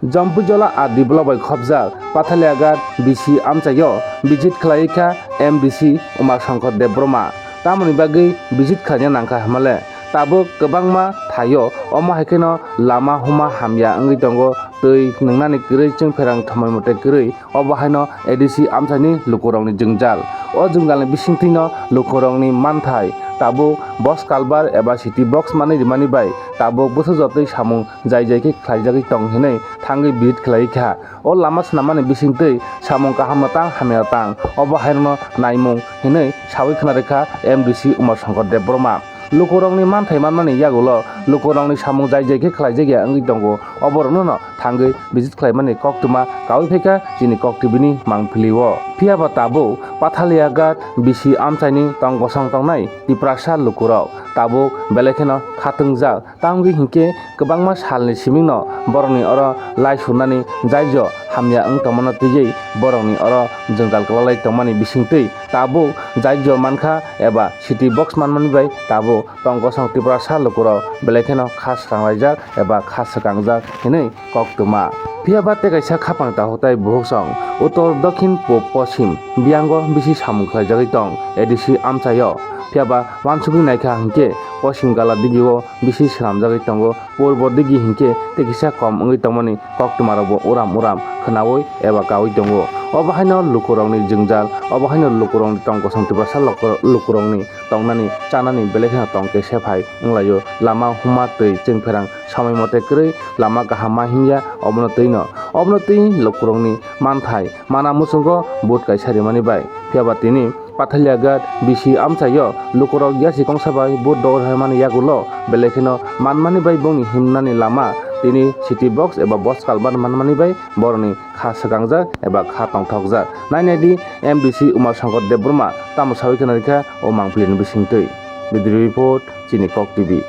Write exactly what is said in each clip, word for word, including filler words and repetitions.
Jampuijola R D block bai khopjak Pathaliaghat B C amchaio visit khlai kha M D C Uma Shankar Debbarma. Tamoni bagwi visit khlaina nangkha hwnmale? Tabuk kwbangma thaio, omo hai kheno lama huma hamya wngwi tongo, twi nwngnani kwrwi, chwngpherang thomoi mote kwrwi. Obo haino A D C amchaini lukurokni jwngjal. O jwngjalni bisingtwino lukurokni manthai tabuk bus culvert eba city box manwi rimani bai tabuk bwsajotwi samung jai jai khe khlaijagwi tong hinwi thangwi visit khlai kha. O lama swnamani bisingtwi samung kahamno tang hamyano tang, obo hainono naimung hinwi sawi khna rwkha M D C Uma Shankar Debbarma. Lukurokni manthai manmani yagulo lukurokni samung jai jai khe khlaijak ya wngwi tongo, oborokno thangwi visit khlaimani koktwma kawi phaikha chini Kok T V ni mangpili o. Phiya ba tabuk Pathaliaghat B C amchaini tong kosong tongnai Tiprasa lukurok tabuk belai kheno khatungjak. Tamgwi hinkhe kwbangma salni simingno borokni oro lai surnani jaijo hamya wng tongmano twiwi borokni oro jwngjal kwlalai tongmani bisingtwi tabuk jaijo mankha eba city box manmani bai tabuk tong kosong Tiprasa lukurok belai kheno kha sranglaijak eba kha swkangjak hinwi koktwma. Phiya ba tei kaisa khapang takhuk tai bukhuk song uttor dokhin pub poschim biyango bisi samung khlaijagwi tong A D C amchaio. Phiya ba uansukgwi naikha hinkhe poschim gala digio bisi swnamjagwi tongo, purbo digi hinkhe tei kisa kom wngwi tongmani koktwmarokbo uram uram khwnaui eba kaui tongo. Obo haino lukurokni jwngjal, obo haino lukurokni tong kosong Tiprasa loko-, lukurokni tongnani chanani belai kheno tong kese phai wnglaio. Lama huma twi chwngpherang samoi mote kwrwi lama kaham ma himya, obono twino, obono twi lukurokni manthai mana muchungo vote kaisa rimani bai. Phiya ba tini Pathaliaghat B C amchaio lukurok yasi kongsa bai vote dogor haimani yagulo belai kheno manmani bai bongni himnani lama tini city box eba bus culvert manmani bai borokni kha swkangjak eba kha tongthokjak. Nainai di M D C Uma Shankar Debbarma tamo sawi khna rikha o mangpili ni bisingtwi. Video report, chini Kok T V.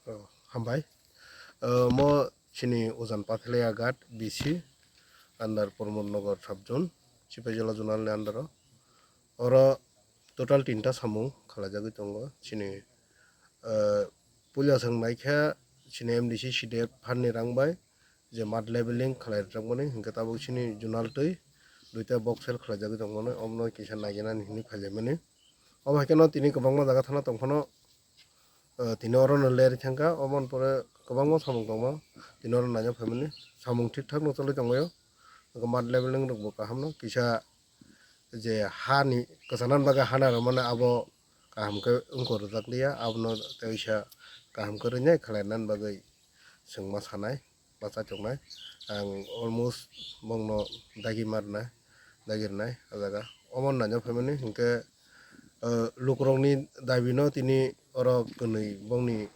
Oh, hambai. Uh, mo chini Ujan Pathaliaghat B C under Pramod Nagar sub zone, Sipaijala zonal ni under o. Oro total tinta samung khalajagwi tongo. Chini, uh, puila swng naikha chini M D C C D F fund ni rang bai je mud leveling khalai rwjakmani, hinkhe tabuk chini zonal twi duita box sel khlaijagwi tongmani, omono kisa naginani hinwi phailaimani. Obo hai kheno tini kwbangma jaga thana tongphano, eh, tini oro no ler thangkha, oboni pore kwbangma samung tongma, tini oro naina phaimani, samung thik thak no choli tonglaio. Mud leveling rok bo kaham no kisa je hani kwchana bagwi hana rwmani abo kaham khe wngkor rwjak liya, abono teisa kaham khe rwnai khlai nani bagwi chwngma sanai. Bachai tongnai. Ang almost bongno dagi ma rwnai, dagi rwnai o jaga. Omo naina phaimani hinkhe, eh, lukurokni dabino tini oro kwnwi bongni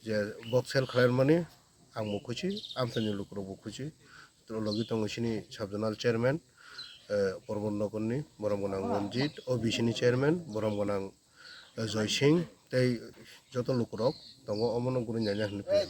je box sel khlai rwmani ang bo khusi, amchaini lukurokbo khusi. Logi tongo chini sub zonal chairman, eh, Pramod Nagarni, borom gwnang Ranjit, O B C ni chairman, borom gwnang Joy Singh tei joto lukurok tongo, omono guri naina hinwi phai.